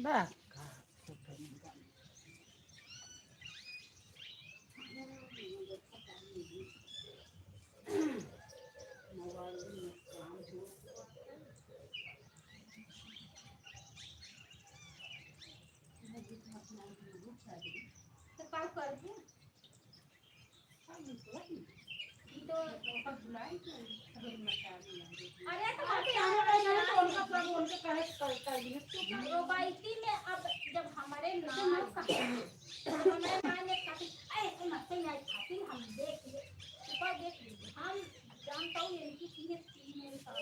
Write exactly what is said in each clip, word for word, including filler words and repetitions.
वाह। अरे, तो अरे, आप तो यहाँ पर उनका सब, उनके कहे कर, कर दिए। रोबाइती में अब जब हमारे नाम, हमारे नाम में खातिर, ए, ए, मत से नहीं खातिर हम देख लिए, ऊपर देख लिए। हम जानता हूँ इनकी चीजें तीन साल।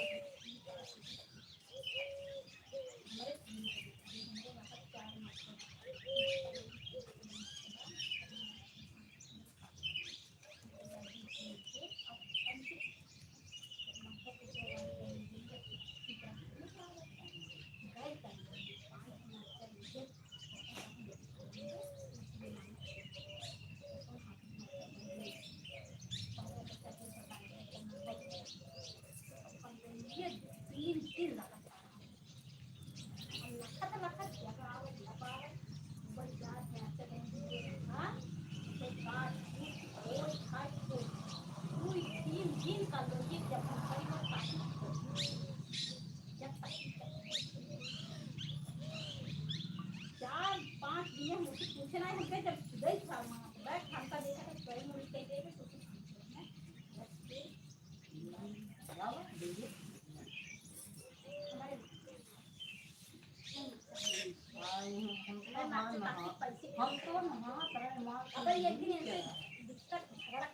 चार पाँच दिन हम उससे पूछे ना, हमके जब गई था वहाँ पे, बैठ, हमका देखा था, स्वयं मुड़ी कह दे, तो कुछ पूछे ना। बस फिर हमारे हम तो नहा, हम तो नहा, अगर एक दिन ऐसे दिक्कत,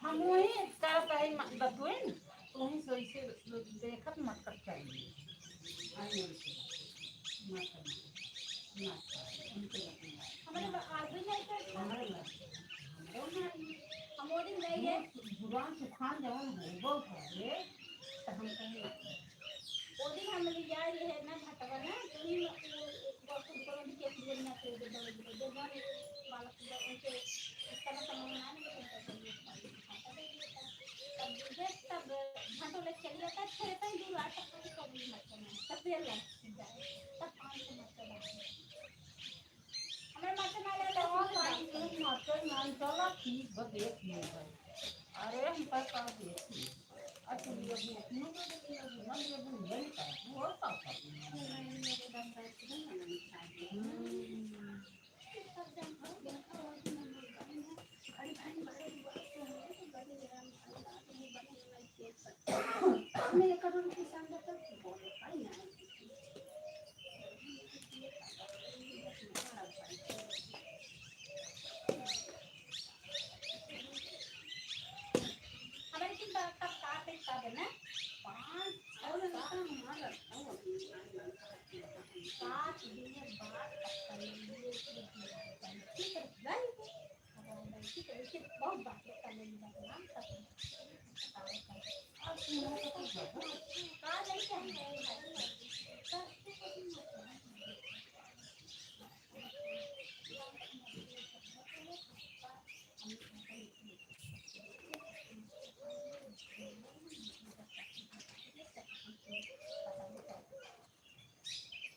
हम वही का कहे म-, बतुए न, तो वहीं से वैसे देखत मत कर चाहिए। आई वैसे मत करना, मत कर, उनके बतुए। हमारे बा-, आदमी नहीं करता। हमारे बा-, हमारे ना, हम वो दिन गए हैं। जुबान सुखान जवन होबो करे, तो हम कहीं वो दिन हम लोग जा रहे हैं ना घाटवा ना, तो वही में वो, वो खुद को भी केस बोल ना, तो जो बड़े बड़े जो बड़े बालक जो उनके इस तरह समझ में आने, लेकिन तो ये खाली खाता दे दिया था। तब दूसरे, तब घाटो ले चले जाता, फिर इतना दूर आ सकता कि कभी मत करना, तब फिर लग जाए, तब पाँच सौ मत करना। हमें मत ना ले, तो और भाई, तुम मत कर, मान चला, ठीक बा, देख ले भाई। अरे, हम पर का देख ले। अच्छा, ये भी अपने को दे दिया, ना ये भी नहीं कर, वो और का कर दिया। हम्म। हमारे की बात का काट एक का देना? पाँच, सात दिन बाद पक्का लेंगे। ठीक है, very good। अब हम बैठी तो ऐसे बहुत बात होता है, ये बात नाम खत्म। अब सुनो तो कुछ बात। का नहीं कहना है भाई?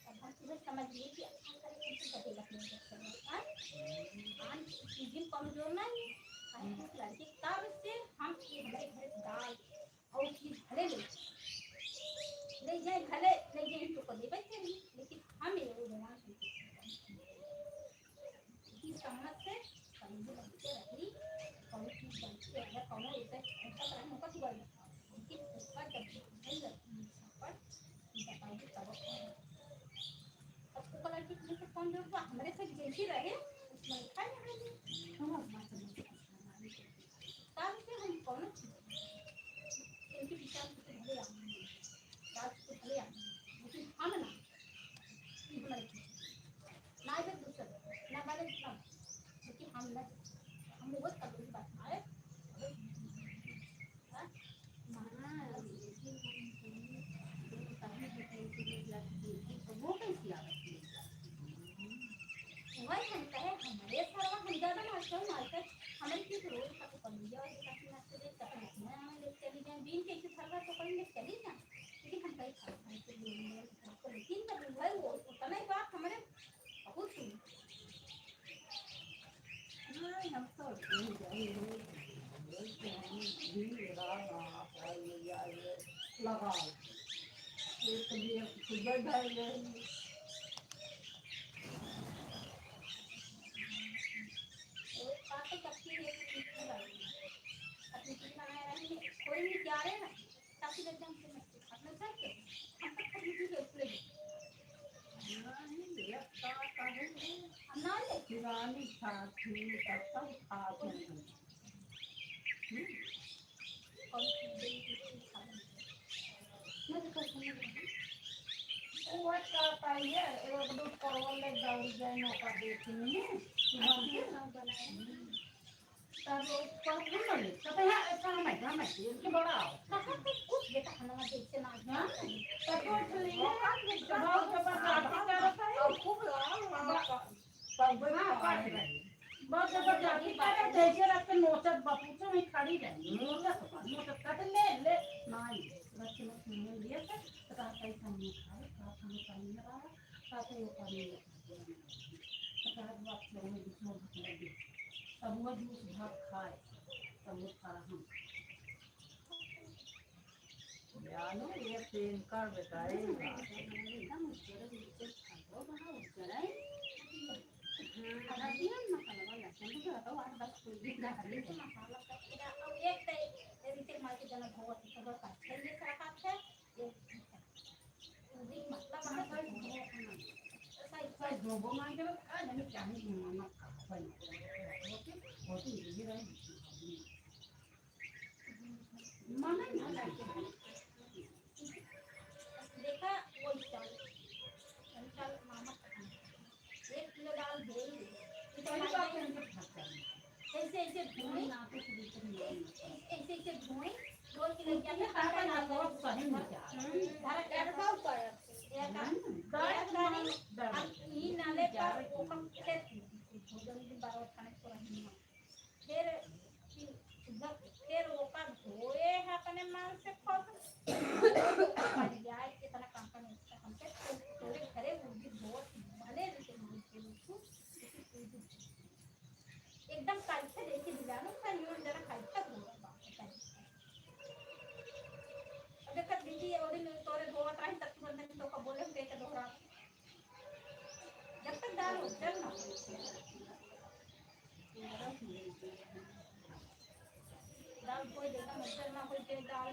अब हम तुम्हें समझ लिए कि अच्छा करे तुमसे बदे रखने के समय। हाँ? हाँ, इस दिन कमजोर ना है। हाँ, भूख लगी। तब से हम ये हमारे घर दाल और चीज भले ले जाए। ले जाए, भले ले जाए, तो को देवे के नहीं, लेकिन हम ये वो भगवान से की समझ से कहीं भी बनते रही, कौन चीज बनती है, अगर कौनो ऐसा, ऐसा तरह हमको तो बोल, लेकिन ऊपर जब नहीं लगती है, ऊपर बताइए तब। अब ऊपर लड़की तुम्हें से कौन जोड़ हुआ? हमारे से जैसी रहे, उसमें लिखा है हमारे लिए। हम अपना समझ के अपना मालिक है। तब से हम कौनो चीज इनके विचार से भले आए, बात से भले आए, लेकिन हम ना, ये हमारे पीछे। ना इधर दूसरा, ना वाले ना, लेकिन हम ना, हम वो तब भी बात आए, हाँ? हाँ, लेकिन हम दोनों तभी बताई कि ये जाति देखी, तो वो कैसी आदत है? वही हम कहे, हमारे सरवा हम ज्यादा ना चल मालकिन, हमरे की तो रोज का तो कमी है, और ये काफी मस्त है, चपल इतना हमें ले चली जाए, बीन के इसे भर भर तो कहीं ले चली जाए, लेकिन हम कहीं खा, हम तो ये नहीं है, तो लेकिन जब वही वो उतना ही बात हमरे बहुत सुन। नहीं, हम तो नहीं जाए, रोज, रोज के हम भी रहा, रहा, रहा, ये, ये, ये लगाओ। एक लिए सुबह ढाई गए। कोई बात तो करती है कि कितनी बार अपनी टीम बनाए रहेंगे, कोई नहीं जा रहे ना, ताकि एकदम से मत अपने सर के हम तक खरीदी के उपलब्ध। नहीं, ये का कहे? हम ना ले। पुरानी खाती, तब तक खाती। हम्म। वो का पाई है, एक दो परवल ले दौड़ गए, नौका देखी नहीं, सुबह के। तब वो पढ़ नहीं बने, तब यहाँ ऐसा हम है, हम है, इनके बड़ा आओ। कहाँ पे कुछ बेटा खाना मत देखते ना। हाँ? तब वो उठ लिए, तो भाव के बाद आके क्या रहता है? और खूब लाल, लाल बा-, का। तब वो हाँ, पास पास रहे। बस जबरदस्ती करे, जैसे रख के नोचत बा, पूछो नहीं, खड़ी रहे। नोचत बा, नोचत कट ले, ले, नहीं। रख के नोच में लिए थे, तो कहा, "कहीं पानी में खाए, कहा, खाने पानी में रहा, कहा, कहीं वो पानी में खाए।" तो कहा, "बाप से हमें दूसरा भूख लगी।" तब वो जूस भात खाए, तब वो खा हम। जानो, ये प्रेम का बेटा है। एकदम उज्जर, उज्जर, खाओ, बड़ा उज्जर है। हाँ, अगर दिया मसाला वाला, तुम तो बताओ, आठ दस कोई भी डाल दे। मसाला का पूरा, अब एक तो ये रीति मार के जना भगवत की खबर का, ये सारा हाथ है, ये, ये मतलब, हाँ, हाँ, सही, सही। सही, दो गो मार के, आ, नहीं, क्या नहीं, मम्मा का, सही। होती, होती, ये रही। मना ना करके। देखा, वो चाल, हम चाल मामा का खाना। एक किलो दाल भेल, इतना कई बार के अंदर भाग जाए। ऐसे, ऐसे धोए, ना तो शुरू कर लिया। ऐसे, ऐसे धोए, दो किलो इतने ज्यादा ताकत ताकत ना बहुत सहन नहीं जा। हम्म, धारा क्या था ऊपर? ये का? हम्म, दर्द एक दानी, दर्द। अब ई नाले पर ओकर खेत, भोजन भी बारह खाने को रही। फिर, फिर ओका धोए है अपने मन से खुद। बढ़िया है, कितना काम का नहीं था। हमके तो तोरे घरे वो भी धोत भले लेकिन मन के उसको एकदम काइथे देखी दिलानो का यूं जरा काइथे धोत बात है। अब देखा दीदी, वो दिन तोरे धोत रही, तब तुरंत तो का बोले, हम कह के दोहरा। जब तक दाल उज्जर ना हो, दाल कोई देता उज्जर ना हो, जे दाल।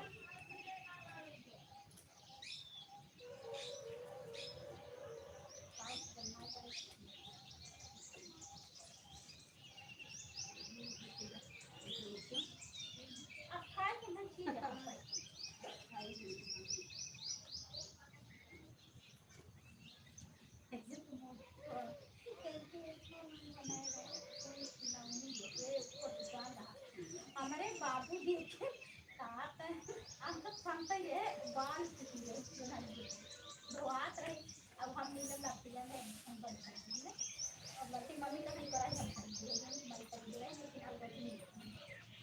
अब खाए के मन चीज है। हमरे बाबूजी के साथ हम तो छमते ये बाल धोआत रही। अब हम नीलम लगती है, हम बंद कर दी है। अब लड़की मम्मी का नहीं करा, हम कर दिए, मम्मी कर दिए, लेकिन अब गलती नहीं।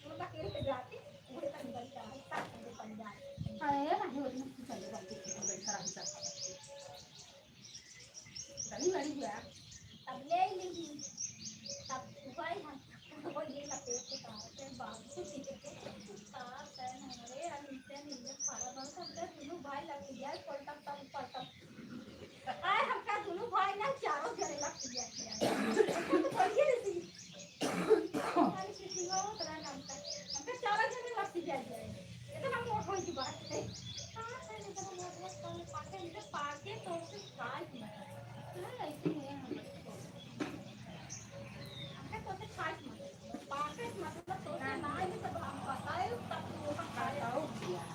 वो बकेल के जाती, वो तो नहीं बनता है, साथ में बन जाए। अरे, नहीं, वो तो नहीं चले, गलती से बन करा ही जाता है। गली बड़ी गया। तब ले ली, तब भाई हम, वो ये लपेट के कहा, फिर बाबू जी के, सास है, हमारे, हम इनसे नहीं, ये खाना बंद कर दे, दोनों भाई लग गया, पलटम, तब पलटम। आए, हमका दोनों भाई ना, चारों जने लग गया। तो बढ़िया रहती। अरे, किसी को उतना नाम का, हमका चारों जने लग गया। इतना मोट होने की बात है। कहाँ से इतना मोट, मोट, कम पाके, इनके पाके तो उसे खाए ही नहीं। हाँ, ऐसे ही है हम लोग। हमका तो उसे खाए ही नहीं। पाके मतलब तो उसे ना ही सब हम बताए, तब तो वो हम खाए। बताओ क्या?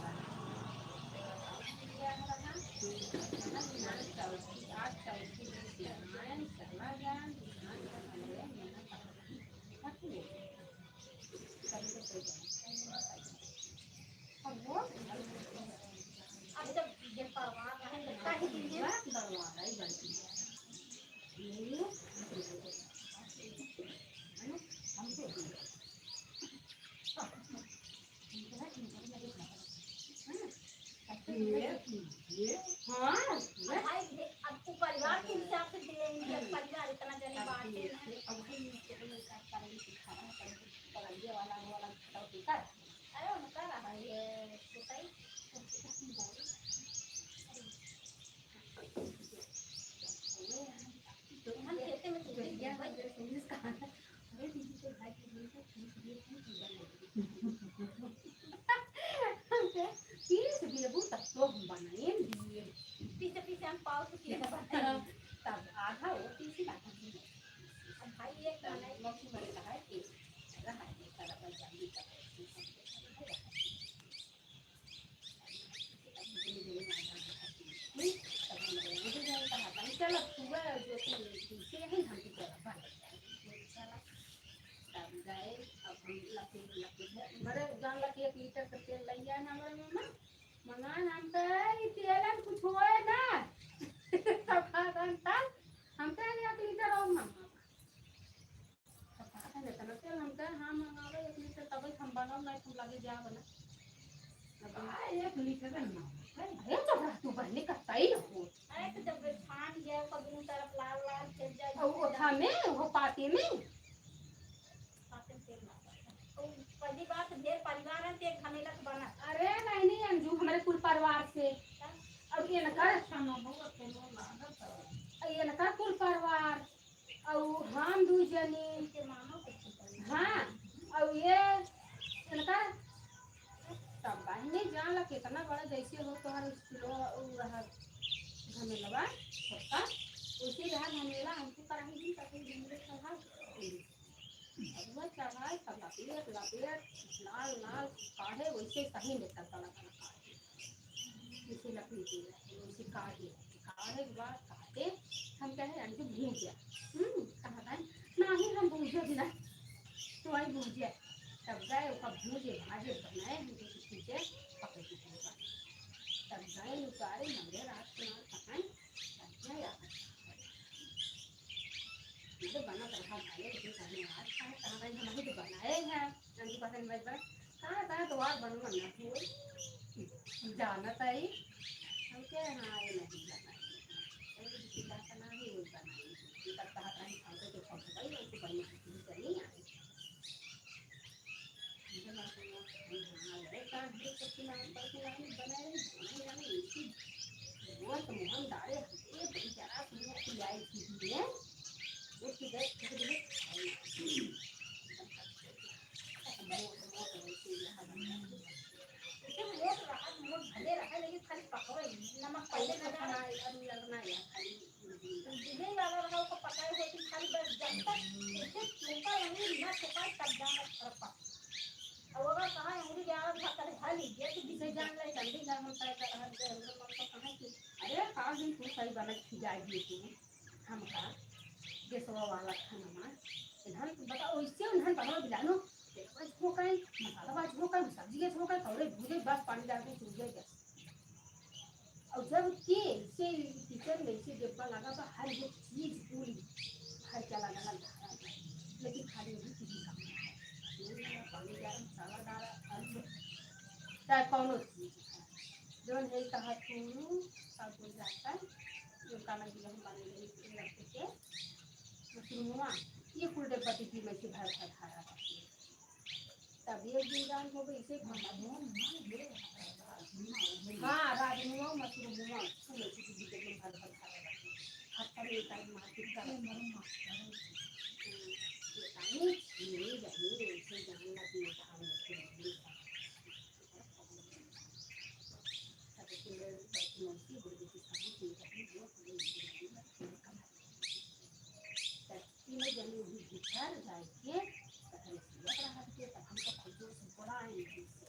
अब जब ये परवाह है, तो काहे के लिए? परवाह है, गलती है। ये, है ना? हम ये बताई, कौन सी कौन सी बोल? अरे, हम खेते में तो नहीं गया, हम जैसे इंग्लिश कहा था। अरे, दीदी के भाई के लिए तो पीस दिए, हम की बनाएंगे? पीस दिए, वो तब तो हम बनाएंगे। पीसे, पीसे हम पाव से पीस बनाएंगे। तब आधा वो पीसी, आधा हम बनाएंगे। अब भाई, ये बनाए, मौसी बने कहा कि रहा, ये सारा बन जाएगी, तब चलो, सुबह जो तुम पीछे ही हम भी जरा बन चला। तब गए, अब हम लपे, लपे, बड़े जान लगे, एक लीटर का तेल लइया ना, हमारे मम्मा, मंगा ना, हम तो, "ई तेलन कुछ होए ना।" तब कहा था, "हम तो एक लीटर और मंगा।" तो कहा था, "इतना तेल हम कहे, हाँ, मंगावे एक लीटर, तबे हम बनाओ, नहीं तो हम लगे जाओ ना।" अब हाँ, एक लीटर है ना। अरे, चुप रह तू, बहनी, कतई न हो। अरे, तो जब छान गया, कब दोनों तरफ लाल लाल, फिर जाए और ओथा में, वो पाते में। पाते में तेल ना पड़ता। तो पहली बात, ढेर परिवार है, तो एक घमेला तो बना। अरे, नहीं, नहीं, अंजू, हमारे कुल परिवार से। हाँ। अब ये न कर। अच्छा, ना, बहुत तेल लागत है। अब ये न कर, कुल परिवार। अउ हम दुइ जनी। हाँ, अउ ये इनका तब बहिनी जान ला केतना बड़ा जैसे हो तोहर किलो उ रहा घमेलवा छोटका, उसी रहा घमेला हमको कराही दिन तक घमेले चढ़ा। अब वो चढ़ाए तब लपेट लपेट लाल लाल काढ़े वैसे सही में तड़का लगा काढ़े। इसे लकड़ी के, इसे काढ़े, काढ़े के बाद काटे, हम कहे, "अंजू भूंज जा।" हम्म, कहा था, "नाही, हम भूंजे भी ना, तो आई भूंजे।" तब गए, ओका भूंजे, भाजे, बनाए, हम तो कुछ पीछे पकड़ के खाएगा। तब गए, उतारे, हमरे रात के नाल पकाए, तब गए, आप मुझे बना कर खा ले, लेकिन कहने आज खाए, कहाँ भाई, हम अभी तो बनाए हैं। नंदू कहते हैं, "भाई, बस कहाँ, कहाँ तो और बनवा ना तू जानत आई।" हम कहे, "हाँ, ये नहीं जाना है।" अरे, किसी का तो ना ही वो बनाई। ये तब कहा था, "हम तो कुछ हम भाई, वैसे बनवा के चली आई।" हम तो बात हुआ, "हाँ, अरे, कहाँ है, सबकी नाम पर की नाम बनाए, बनाए, बनाए, इसी वो तो मोहन डाले, ये बड़ी जरा सी मोटी आई थी, ये, उसकी देख, उसकी देख, मोट, मोट, मोट, मोट भले रहा, लेकिन खाली पकवे, नमक पहले ना डाला। अभी लगना है, खाली दिले वाला रहा, ओको पकाए होती, खाली बस जब तक उसे चोपा अंगुरी ना चोपाए, तब जाना फरक पड़ता। और अगर कहाँ अंगुरी के आगे भाग कर खा लीजिए, तो जिसे जान ले, जल्दी ना हम तय कर, हम तो, हम तो कहाँ की, अरे, काल दिन तू सही बना खिजाई दिए तू। हमका गैसवा वाला खाना मा इन्हन बताओ, इससे इन्हन बनाओ बिलानो, देखो, इसको कहीं मसाला बाज हो, कहीं सब्जी के हो, कहीं कौड़े भूजे, बस पानी डाल के चूर गया गैस। और जब के इसे किचन में इसे डिब्बा लगा तो हर एक चीज पूरी हर क्या लगा लगा, लेकिन खाली वही चीज का पानी डाल, मसाला डाल, आलू चाहे कौनो चीज है, जौन है कहा तू सब हो जाता है। जो काला जी हम बने रही लड़के के मशरूमवा, ये कुल डब्बा टिफिन में से भर भर खाया करती है। तब एक दिन जान हो गई, इसे खाना हो, हाँ, राजमा, मशरूमवा, कुल ऐसी चीज एकदम भर भर खाया करती है। हफ्ता में एक टाइम मार्केट का ये मरम मास्टर है। ये पानी, ये जाने, ऐसे जान लगी, ये खाने के लिए। तीनों जने वही भीतर जाके तखन सियत रहत के, तखन तो खुद से बड़ा आए हैं।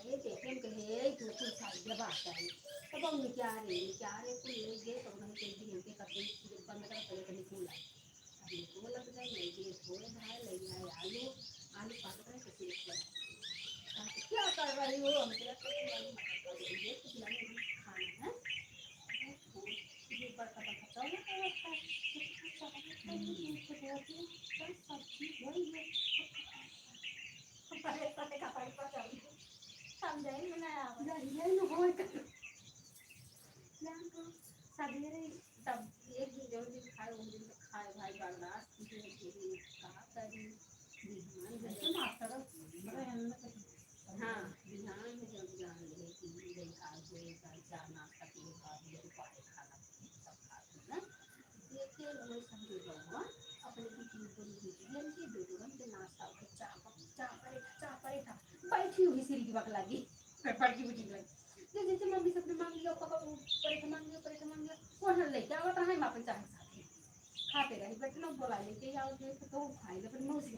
ए, देखे हम कहे, "ए, तू कुल साड़ी के बात है।" तब हम निकारे, निकारे कुल ले गए, तब हम कह दी, "इनके कपड़े बंद कर, पहले कहीं खोला।" अब निकल लग गए, ले गए, धोए धाए, ले आए आलू, आलू काट रहे, किसी एक पर। कहा, "क्या कर रही हो?" हम कहा, "कोई आलू मटर काट रही है, कुछ मैंने भी खाना है।" ये बड़का बड़का चावल का रखा है, कुछ कुछ चावल का भी नीचे धो दिए, सब सब्जी वही है। परे परे का परे पचल। समझे में ना आवे। जाई, जाई, न होए कर। जान तो सवेरे तब एक दिन, जौन दिन खाए, उस दिन तो खाए भाई, बर्दाश्त कीजिए, फिर का करी। बिहान में ऐसे जब ना तरस, मतलब, हम लोग के हाँ, बिहान में जब जान रहे कि लइका होए, चाय नाश्ता के बाद, जब पाए खाना, सब खाते हैं। देखे हुए समझे बउआ, अपने की टीम को नहीं भेजी, हम के बेटुरन के नाश्ता होके चाय पर, चाय परे, चाय परे था। बैठी हुई सिरी की बकला जी, बड़की बेटी लगी। जे जैसे मम्मी से अपने मांग लिया, पापा को परे था मांग लिया, परे था मांग लिया, वहाँ लेके आवत रहा, हम अपन चाय साथे खाते रही, बैठना बोला लेके आओ, जो तो खाई ले अपनी मौसी।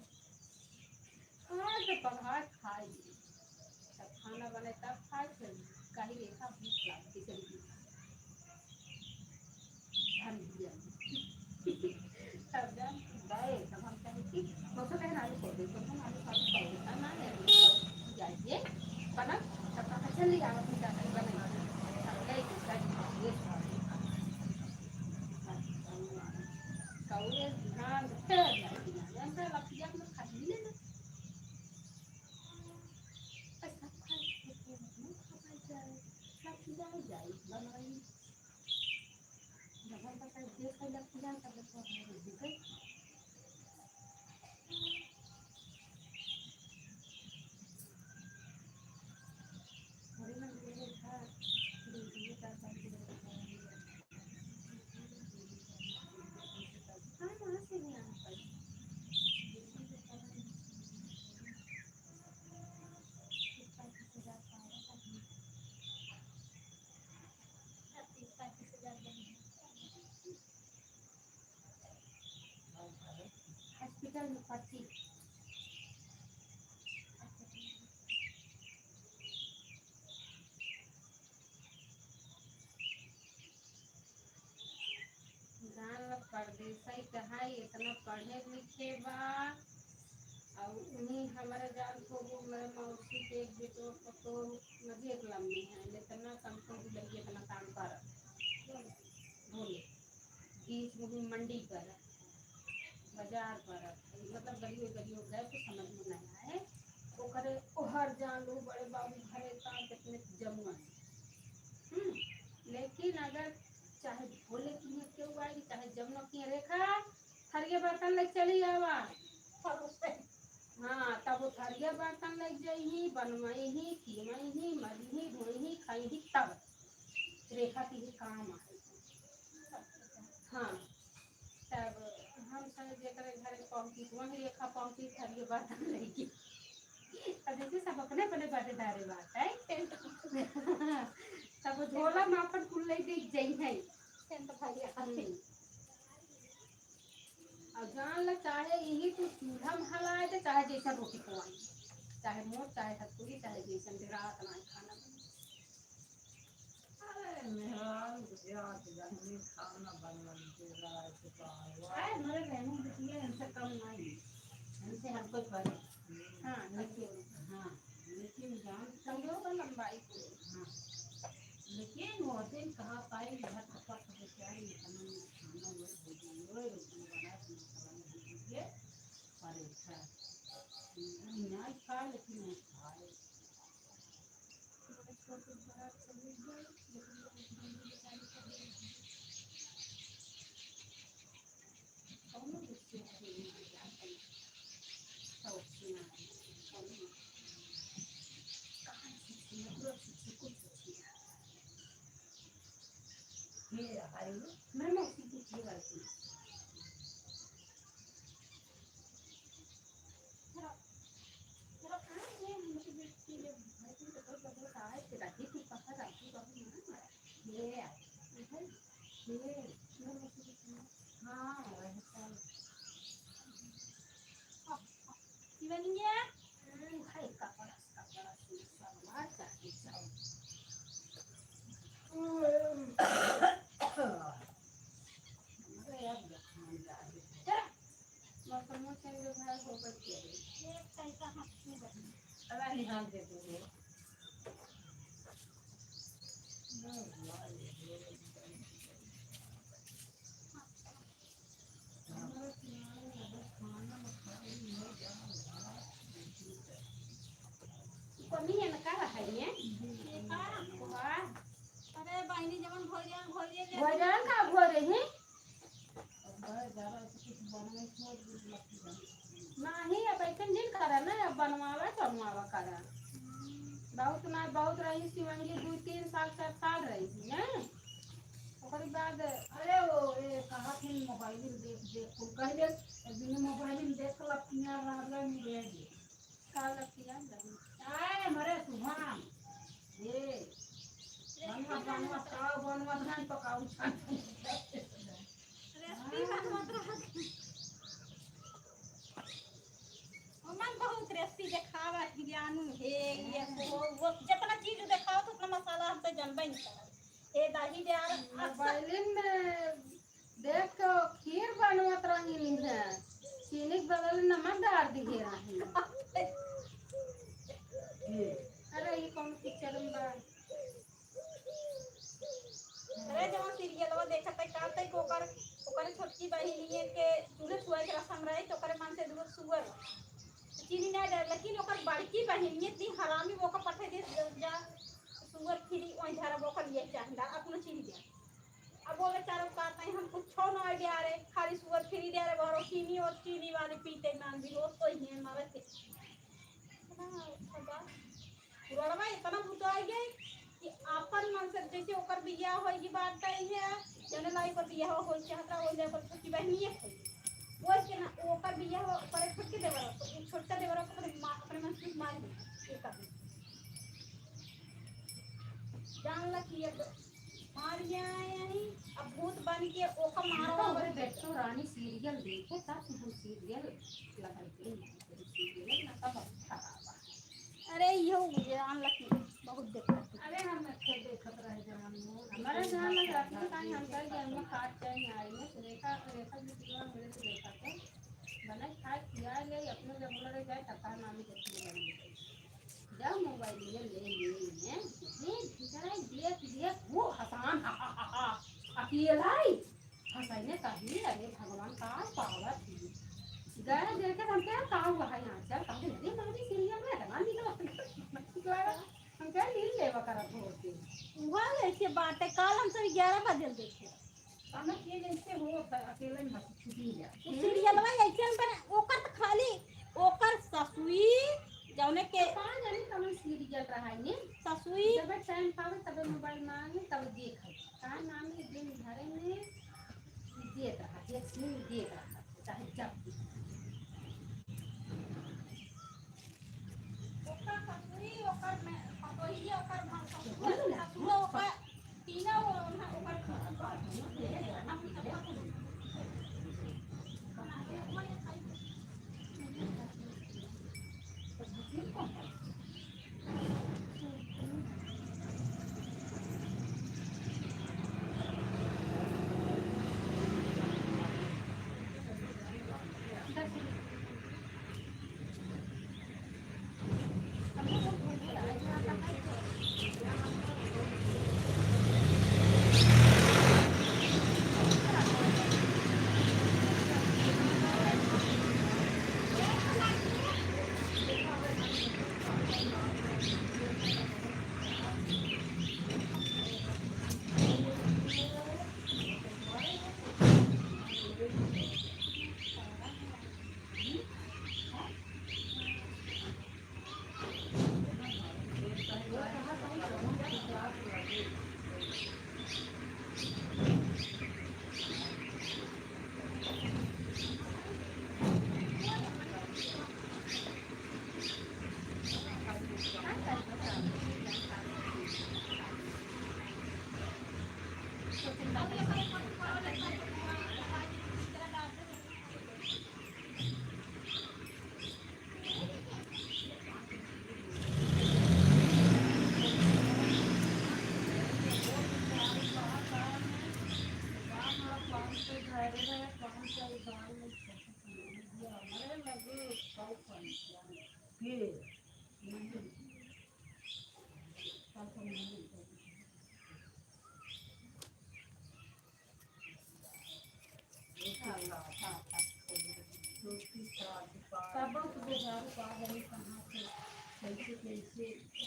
खाए तो पकवान खाए, तब खाना बने तब खाए, फिर कहीं देखा भूख लागती जल्दी। धन दिया। तब जब गए, तब हम कहे कि, "दोस्तों, कहे, आलू फोड़ दे, दोस्तों, आलू, आलू फोड़ दे।" "ना, ना, नहीं, आलू फोड़ दे।" जाइए, बना, तब कहा, "चल, ले आओ, अपनी चाय बनाइए।" तब गए, तो चाय बनाइए, कौए, धान, फिर जाइए, हम तो लपटिया में खा लिए ना। ऐसा खाए, तो मुंह खा पाए जाए, लपटिया जाए, बनवाई। हॉस्पिटल में पर्ची। जान लो, परदेसई कहाई, इतना पढ़े लिखे बा। और उन्हीं हमारे जान को, वो मेरे मौसी के एक बेटो को तो नदी एक लम्बी है, इतना कम को भी लगी, इतना काम कर। बोले, बीच में भी मंडी पर, बाजार पर, मतलब गलियों गलियों गए तो समझ में नहीं आए। ओकरे ओहर जान लो, बड़े बाबू घरे का कितने जमुआ है। हम्म, लेकिन अगर चाहे भोले की केहू आई, चाहे जमुना की रेखा, थरिया बर्तन लेके चली आवा। हाँ, तब वो थरिया बर्तन लेके जइही, बनवइही, कीमइही, मलिही, धोइही, खइही, तब रेखा की ही काम आए। हाँ, तब हम सब जेकरे घरे पहुँची, वही रेखा पहुँची, थरिया बर्तन लेके। अब जैसे सब अपने अपने बदे धारे बात है, तब वो झोला में अपन कुल ले दे जइहे। हम्म। और जान ला, चाहे यही तू चूल्हा में हलाए दे, चाहे जैसन रोटी पवाई, चाहे मोट, चाहे हथपुरी, चाहे जैसन, डेरात नाहीं खाना बने। अरे मेहरारू के जात जाने खाना बनवा के रात के पाए। अरे मेरे बहनों बिटिया इनसे कम नहीं, इनसे हर कोई करे। हाँ, लेकिन, हाँ, लेकिन जान कमजोर का लंबाई को। हाँ, लेकिन वो दिन कहाँ पाई, झटपट बेचारी खाना में खाना वो भोजन वो रोटी बना के मसाला में भून के परोठा। नहीं खा, लेकिन वो खाए। मौसमो change भा हो गइल के। एक तरीका हाथ से बनी। अरे निहाल दे दो। हमारे किनारे में बस खाना में खाली है, दाल, भात, सब्जी, सब्जी। ये का? वाह। अरे बहिनी, जवन भोजन, भोजन ले भोजन का भोरे ही? नाही, अब ऐसे नहीं करा ना, अब बनवावा, बनवावा करा। बहुत ना, बहुत रही शिवंगी, दो तीन साल, चार साल रही थी, हैं? ओकरी बाद अरे वो, ए, कहा थी मोबाइल में देख, देख, कुल कह दे, एक दिन मोबाइल में देख के लपटिया रहल है, मिले दे। का लपटिया रहल? आए, हमरे सुभान। ए, बनवा, बनवा, खाओ, बनवा, धान पकाओ, छान। रेसिपी बनवत रहल। ओमन बहुत रेसिपी देखावत ही जानू हे, ये वो, वो जितना चीज देखावत उतना मसाला हमसे जनबे नहीं करत। ए दाही दे यार, मोबाइलिन में देख के खीर बनवत रही है, चीनी के बदले नमक डाल दिए रही। अरे ये कौन पिक्चर में बा? अरे जवन सीरियलवा देखत है का तई ओकर, ओकर छोटकी बहिनिये के चूल्हे छुआए के रसम रही तो ओकरे मन से दूर सुअर चीनी ना डाल, लेकिन ओकर बड़की बहिनिये इतनी हरामी वो का पठे दे जा सुअर फ्री वही धरब ओकर लिए चाहता अपनो चीनी दे। अब वो बेचारा का तई हम कुछ ना दे रहे, खाली सुअर फ्री दे रहे, बहरो चीनी और चीनी वाली पीते मान भी रोज तो ही है मारे थे। इतना अच्छा बा। पुरनवा इतना भुताई गई कि आपन मन से जैसे ओकर बियाह होई की बात तय है, जने लाई पर बियाह होई चाहत रहा, ओइले ओकर छोटी बहनिये होई। ओइसे ना ओकर बियाह ओकर छोटके देवर, छोटका देवर अपने माँ, अपने मन से मार दी। ये कर दी। जान ला कि अब मार गया है यही, अब भूत बन के ओका मारो। तो ओकरे बेटो रानी सीरियल देखे, तब हम सीरियल लगल के सीरियल ना तब खराब। अरे, इहो जान लकी बहुत देखत है। अरे, हम अच्छे देखत रहे जवान में। हमारे जान लग रहा था, हम कह गए, हम खाट जाए, आई में, सुरेखा, सुरेखा जी, तीनों मिले, सुरेखा के बनाई, खाए, खिया ले, अपने जब बोला रह जाए, तब कहा, "मामी, देखिए, मामी, देखिए।" जब मोबाइल में ले, ले, ले, ये भीतर आई, देख, देख, वो हसान, हा, हा, हा, हा, अकेला ही। हंसैने कही, "अरे भगवान, का पावत ही?" गए देखे तो हम कहे, "का हुआ है यहाँ से?" कहा, "अरे मामी, सीरियल में इतना निकला, निकला।" हम कहे, "लील लेवा करत होते।" वहाँ ऐसे बात है, काल हम सब ग्यारह बजे देखे। अब ना के जैसे हो, अकेले में बस छुट्टी जा। वो सीरियलवा ऐसे हम बना, ओकर तो खाली, ओकर ससुई, जौने के पता नहीं कौन सीरियल रहा है ये। ससुई। जब टाइम पावे, तब मोबाइल मांगे, तब देखे। का नाम है, दिन भरे में देत रहा, एक दिन देत रहा, चाहे जब भी। ओकर ससुरी, ओकर में, पतोहिया, ओकर मा-, ससुर, ससुर, ओकर तीनों, ओकर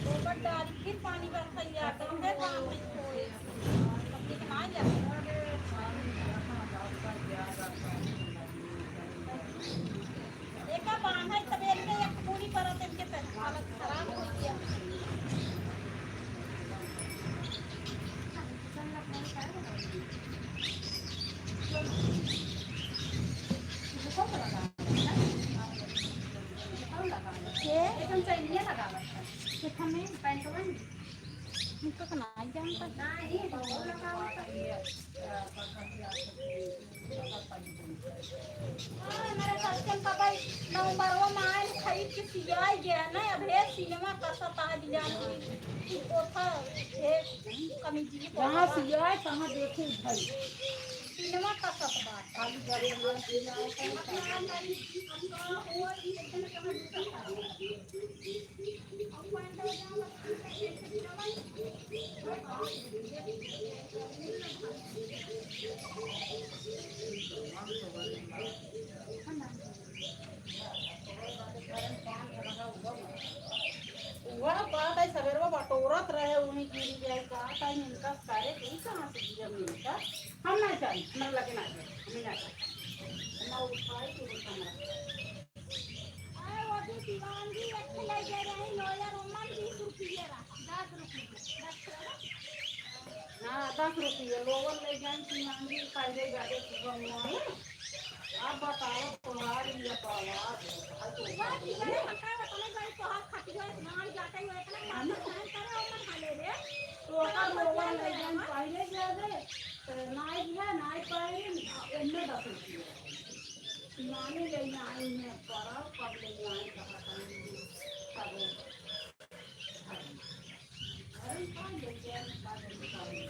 गोबर डाल, फिर पानी बरसैया, तो फिर बांध के छोड़े। अब देखना ही है। एका बांधा ही तबे इनके एक पूरी परत इनके पे हालत खराब हो गया। के? हमका तो नाहीं जानता। हाँ, हमारे सत्यम का भाई नवंबरवा में आयल खरीद के सियाई गया ना, अब हे सिनेमा कसत आज जान की, की कोठा, हे कमीजिए कहाँ कोठा। सियाए, कहाँ देखू भाई? सिनेमा कसत बात। खाली गरीब लोग सियाए, कहाँ सियाए? वह बात है, सवेरवा बटोरत रहे, उन्हीं गिरी जाए, का टाइम इनका करे, ई कहाँ से गिरम इनका? हम ना जाई, हमरा लगे ना जाई, हम ना जाई। हम ना उठाई, तू उठा ना। अरे, वो भी दीवानगी एक ले गए रहे, लॉयर ओमन बीस रुपये रहा, दस रुपये, दस रुपये। हाँ, दस रुपये, लोगन ले जाए, दीवानगी पहले जाके सुबह हुआ है। अब बताओ, तुम्हारी ये परिवार है, भाई, तो वो दीवानगी पता है, वो तुम्हें भाई, तोहार खटिया, धान जाते हुए इतना मार सहन करे, ओमन हाले रे। तो अगर लोगन ले जाए, पहले जाके, तो नाई दिया, नाई पाए, इनमें दस रुपये। नानी ले आई में पड़ल, कब ले आई, कब ले आई, कब ले आई।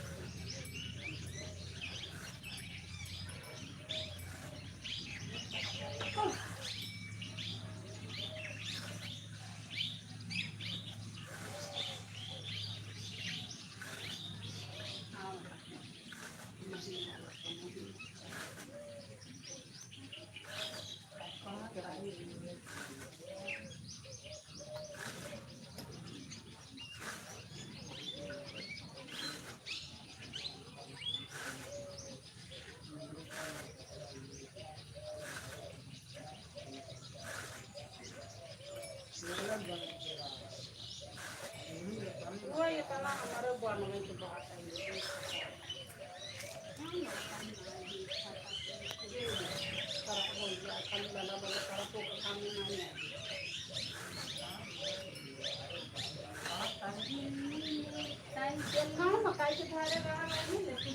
वो इतना हमारे बनवे के बात है। खराब हो गया, खाली लला बला खराब होकर सामने नहीं आया। हाँ, मकाई के धारे रहा है, लेकिन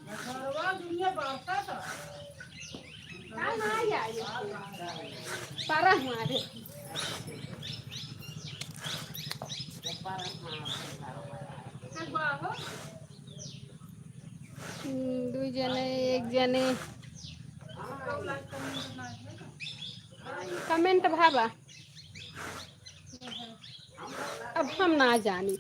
घरवा दुनिया बारता था। का ना आई? पारा मारे। हम्म, दुई जने, एक जने। Comment भावा। अब हम ना जानी।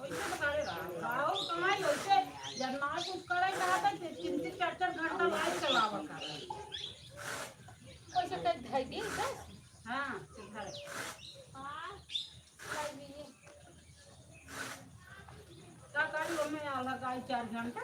वैसे तो करे बा। खाओ, कमाई, वैसे जब ना कुछ करे रहा था, तो तीन तीन चार चार घंटा live चलावा का। वैसे तो धई दी, बस। हाँ, सुधार। हाँ, धई दी। का करी, ओमे अलग आई चार घंटा।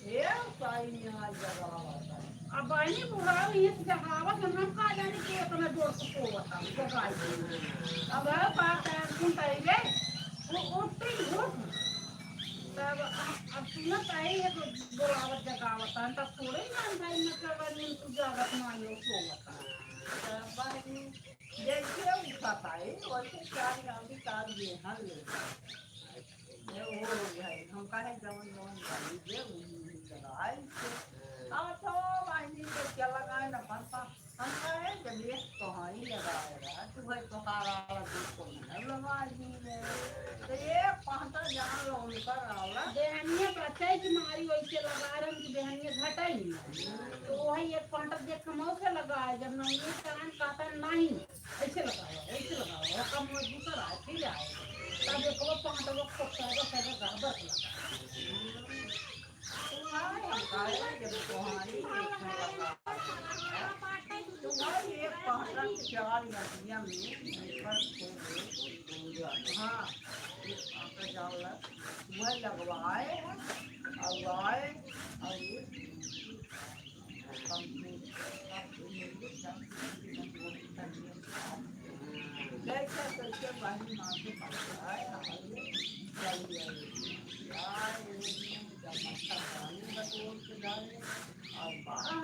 ए, साई में आज जगावत है। अब बहिनी बुढ़ाऊ ये जगावत है, हम का जाने के इतना जोर से सोवत है, जगाई दे। अब है बात है, सुन ताई रे, वो उठती उठ। तब अब, अब सुनत आई है तो बोलावत जगावत है, तब थोड़े ही जान भाई, मतलब, नींद तू जागत ना हो, सोवत है। तब बहिनी जैसे उठत आई, वैसे चार गाँव की चार बेहन ले। ए, ओ भाई, हम काहे जवन जवन गाड़ी दे, उन्हीं उन्हीं लगाई से। आ तो बहिनी के क्या लगाए न पड़ता। हम कहे, जब एक तो हाँ ही लगाए रहा, तू भाई तो सारा वाला दूध को नहीं लगाई दी रे। तो एक पहता जान लो उनका रावला। बेहनिया बचाई की मारी वैसे लगा रहे, उनकी बेहनिया घटाई नहीं। तो वही एक पहता देख के मौके लगाए, जब नौनी कान कहता नहीं। ऐसे लगाओ, ऐसे लगाओ, ओका मुँह दूसर आए, फिर आए। तब एक वो पाँच लोग को सैगो, सैगो गड़बड़ लगा। तो आए, हम गाए, जब तुम्हारी एक लगा। तो भाई, एक पहला चार नदिया में निकल के गए। हाँ, एक पहला जाओ ला, वह लगवाए, और आए, और ये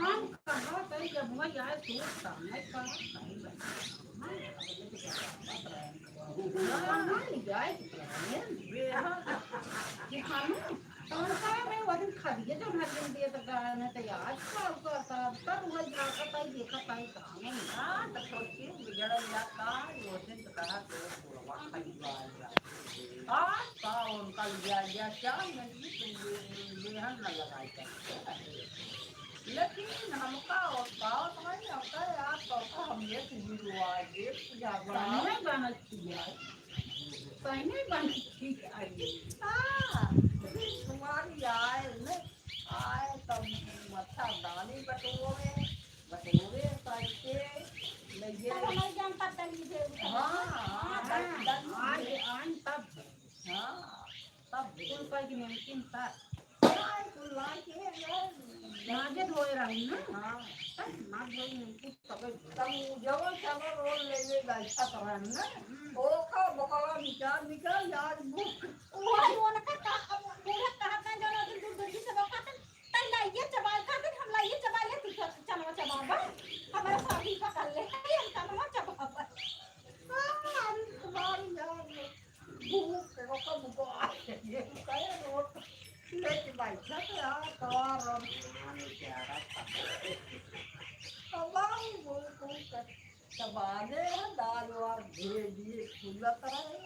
हम कहा था, जब मैं आए तो समय पर नहीं बना। हाँ, हाँ, जाए तो करें। हाँ। कि हम तोहर का रे, वो दिन खदिया जौन हरियन दिए त गाय में त आज का, का, का, तब वही झाँकत आई, देखत आई, कहाँ नहीं। हाँ, त सोची, बिगड़ल या का, वो दिन त कहा के बुढ़वा खदिया आइला। आज का उनका लिया गया, क्या नहीं, तुम ले, लेहन न लगाई करते। लेकिन हमका और पावत नहीं, हमका यार, तो का हम ये तो गिरवा, ये तो जागवा। नहीं बनत किया। सही में बन ठीक आई। हाँ, तुम्हारी आए, नहीं आए, तब मच्छरदानी बटोरे, बटोरे करके, ले ये तब हमारी जान पता नहीं थे। हाँ, हाँ, हाँ, दस, दस आज, आज तब। हाँ, तब कुल कह के नमकीन तब। हाँ, कुल ला के यार। माजे धोए रही ना। हाँ। तब माज धोए नमकीन तबे। तब जवन चावल रोल ले ले बैठा तो रहन ना। हम्म। ओका बकरा निकाल, निकाल, आज भूख। वही उनका का, अब बूढ़ा कहत ना, जौन दिन दूध दही से बकातन, तई लाइए चबाल खातिर, हम लाइए चबाल ले, तू च-, चनवा चबाबा। हमारा साथी पकड़ ले, तई हम चनवा चबाबा। हाँ, अरे तुम्हारी यार, भूख के ओका मुको आ, ये कहे रोट लेके बैठा तो यार, तो और हम खाने के आ रहा था। अब आओ, भूख, भूख कर। तब आने है, दाल वाल धोए दिए, फूलत रहे।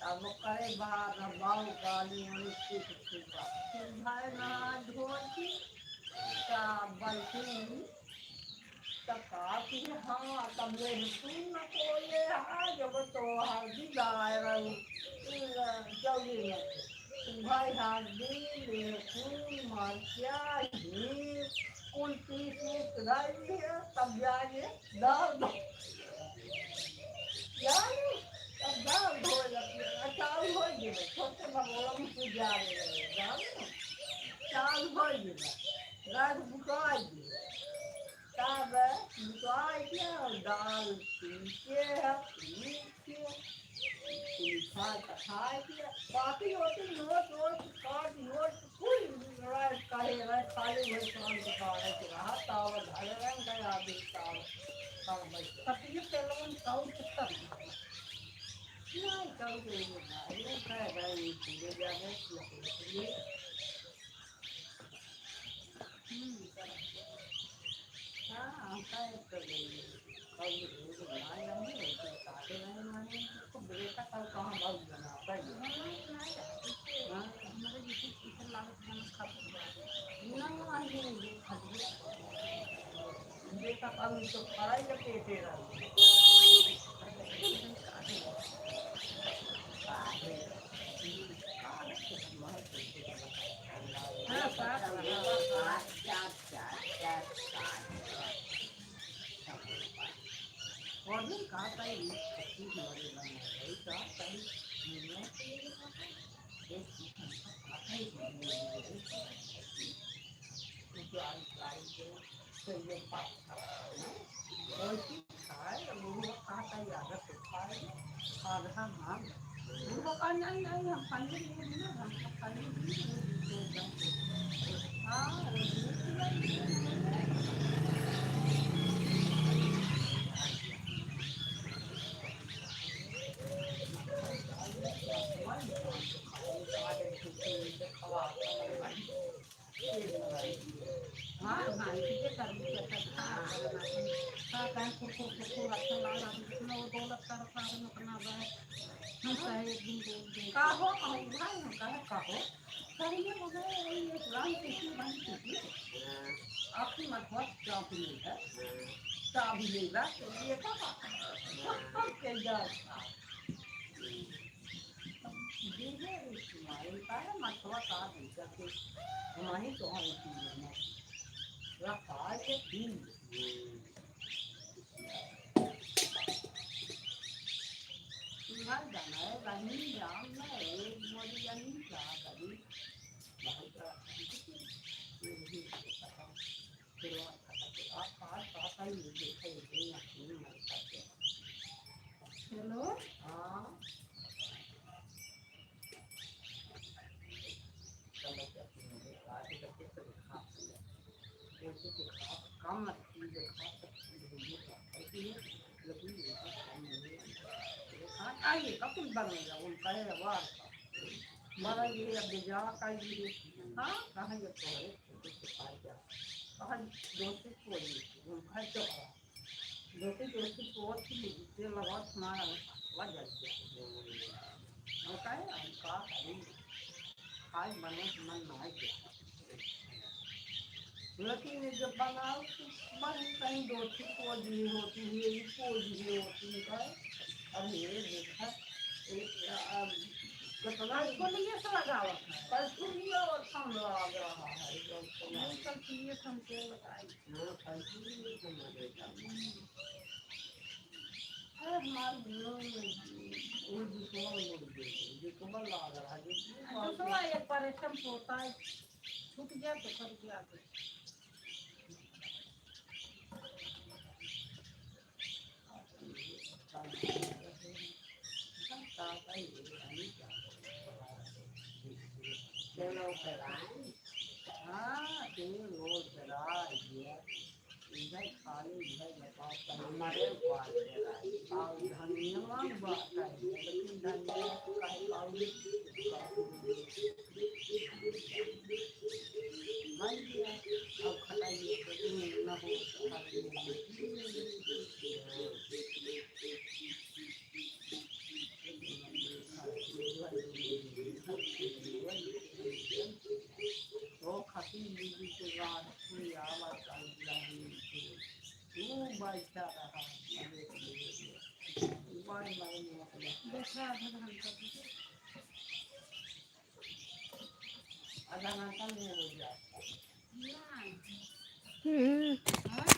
तब करे बाहर, अब बाऊ काली मने कुछ फूला। फिर भाई नहा धो के, तब बल्कि तब का कि हाँ, तब लहसुन न कोले, हाँ, जब तो हल्दी डाल रही, चौली में। भाई हल्दी, लहसुन, मरचा, हींग, कुल पीस उस डाल दिया, तब जाके दाल धो। जाने, तब दाल धोए लगी, आ चाउर हो गए, छोटे भगोड़ा में कुछ जा रहे हैं, जाने, चाउर हो गए, गैस बुता गए। तब बुता के दाल पीसे है, पीस के, कुल खा, खा के, बाकी होती नोट वोट काट नोट कुल रहे, कहे रहे, खाली वही काम के कारण के रहा, ताव धरे रहे, गए आदमी ताव, ताव बैठ। तब ये पेलवन काउ कितना? नहीं, काउ के ये ना, ये कह रहे, ये पूरे जाने, ये पूरे। हम्म, हाँ, हम कहे तो ये, और ये, ये ना जाने, ये तो काटे नहीं माने, तो बेटा कल कहाँ बहुत बना, भाई। हाँ, हमारे जिसे इधर लागत बना खा। ना, ये, ये खा। बेटा कल तो खड़ा ही करके दे रहा है। खाए, अब वो कहाँ का आदत है, खाए, और हम, हम, उनको कहा, "नहीं, नहीं, हम खाएंगे नहीं, हम तो खाएंगे नहीं, नहीं, नहीं, नहीं।" हाँ, वो दूध पिलाई, दूध पिलाई। हाँ, हाँ, इसी के कर ली, कर, कर, हाँ, हाँ, हाँ, हाँ, कुकुर, कुकुर, अच्छा लगा, हम कितना वो दौलत कर, कर, अपना रहे। हम कहे, एक दिन, दो दिन। का हो, हम भाई, हम कहे, का हो? कहिए, मगर ये राम किसी, राम किसी। आपकी मतलब क्या भी नहीं है? क्या भी नहीं है? तो ये कहा? के जा? दीहे रे तुम्हारे, काहे मथवा का भीतर के हमारी तो हम पी लेना। रखा के पी। तुम्हार बनाए बनी जाम ना, एक मोरी जानी क्या करी। बहुत रखा। हेलो। हाँ। हाँ, आइए, कब कुछ बनेगा, उनका है, वो आपका। मगर ये अब जा का ये, हाँ, कहाँ ये तो है, छोटे से खाए जा। कहाँ दोस्ती को ये, उनका है तो है। दोस्ती, दोस्ती को और की ये लगा तुम्हारा, वो जल गया। और का है, हम का करेंगे? खाए बने के मन ना है क्या? लेकिन ये जब बनाओ तो बस कहीं दोस्ती को जी होती है, ये को जी होती है। अब ये देखा, एक, अब कितना इसको नहीं ऐसा लगावत है। कल सुनिए और कम लग रहा है, जब तो नहीं, कल सुनिए, हम क्या बताएं? हाँ, कल सुनिए, तो मजे का। अरे, हमारे लोग, वो जिसको हम लोग देते हैं, जिसको बल लग रहा है, जिसको अच्छा, सुनो, एक बार एकदम होता है, छूट गया तो कर दिया तो। चलो, कराएं। हाँ, तेल और कराएं। इधर खाली, इधर बताओ, हमारे ऊपर से आई। और धनिया बात है, लेकिन धनिया का पाउडर बन गया। अब खटाई ना हो, तो खटाई नहीं। पैसा रहा, बड़ी बड़ी मोट मोट। देखा, आधा घंटा। आधा घंटा में हो जाता। नहीं। हम्म। हाँ?